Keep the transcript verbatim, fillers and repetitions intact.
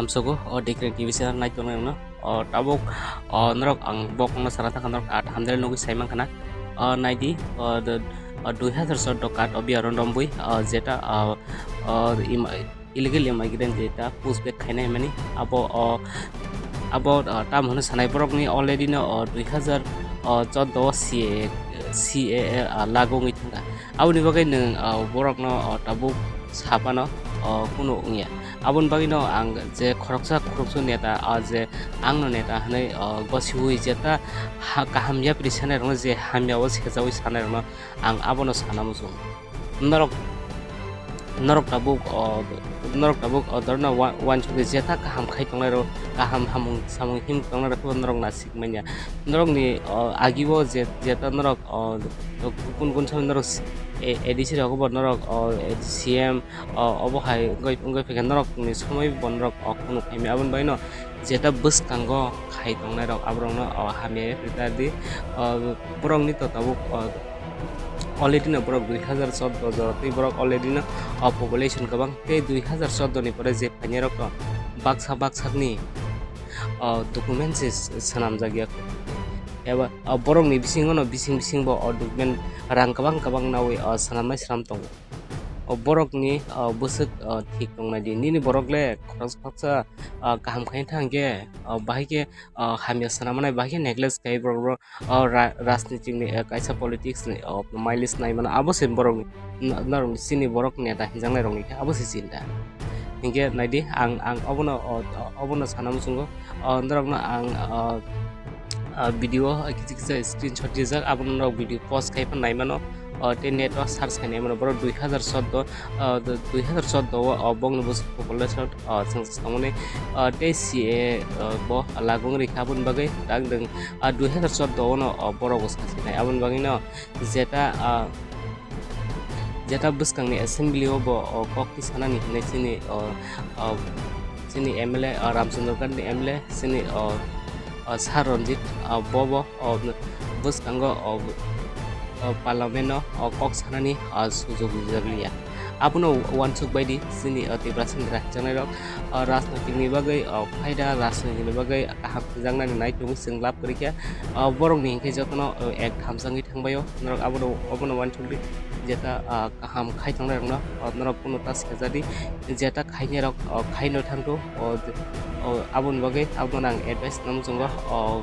Sogo o Decree T V channel nai tongnai rokno. O tabuk o norok ang bokongno sana thangkha norok at hamdai nugwi sai mankha na. O naidi o the o dui hazar chordo kat o biaron rombui o jeta o o ima- illegal immigrant jeta push back khainai hwnmani abo o abo o tam hwnwi sanai borokni already no o dui hazar o chordo o C A A, C A A o lagu wngwi thangkha. Aboni bagwi nwng o borokno o tabuk saphano o kunu wngya. Aboni bagwino ang je khoroksa khoroksa neta o je angno neta hwnwi o gosiwi jeta ha kaham yapri sanairokno je hamya o sejawi sanairokno ang abono sana muchungo. Norok norok tabuk o norok tabuk o dorno wa- wansugwi jeta kaham khai tongnairok kaham hamung samung him tongnairokbo norok nasik manya. Norokni o agibo je jeta norok o kun kun samung norok A D C rokbo norok o C M o obo hai wngwi wngwi phaikha norokni somoi bo norok o kunu khaimya aboni bagwino jeta bwskango khai tongnairok aborokno o hamya yapri ta di. O borokni to tabuk o already no borok dui hazar chordo jora tei borok already no o population kwbang tei dui hazar chordo ni pore je phainairok no baksa baksakni o document se swnamjak ya eba o borokni bisingo no bising bising bo o document rang kwbang kwbang nawi o swnamnai swnam tongo. O borokni o bwswk o thik tongnaidi nini borok le khoroksa khoroksa o kaham khaina thang khe o bahai khe o hamya sana manai bahai khe neglect khai borok rok o ra- rajnitik ni o kaisa politics ni o mileage nai mano abo se borok ni norok ni chini borok neta hinjaknai rok ni khe abo se chinta. Hinkhe naidi ang ang obono o- obono sana muchungo o norok no ang o o video o kisa kisa screenshot rijak abono norok video post khai phan nai mano o tei net o search khai nai mano borok dui hazar chordo o dui hazar chordo o bongni bwswk population o census tongmani o tei C A A bo lagu wng rikha aboni bagwi tak nwng o dui hazar chordo o no o borok bo sasinai aboni bagwi no jeta o jeta bwskangni assembly o bo o kok tisanani hinwi chini o o chini M L A o Ramchandra Gandhi M L A chini o o Sir Ranjit o bobo o bwskango o o parliament o o kok sanani o sujok rijak liya. Abono uansuk baidi chini o Tiprasa ni rangchaknai rok o rajnitik ni bagwi o phaida rajnitik ni bagwi kaham hwnjaknani nai tongwi chwng lab kwrwi kha. O borok ni hinkhe jotono o ek thamsangwi thangbai o norok abono obono uansuk di jeta o kaham khai tongnai rokno o norok kunu ta sejadi jeta khainai rok o khaino thangthu o o aboni bagwi abono ang advice nang muchungo o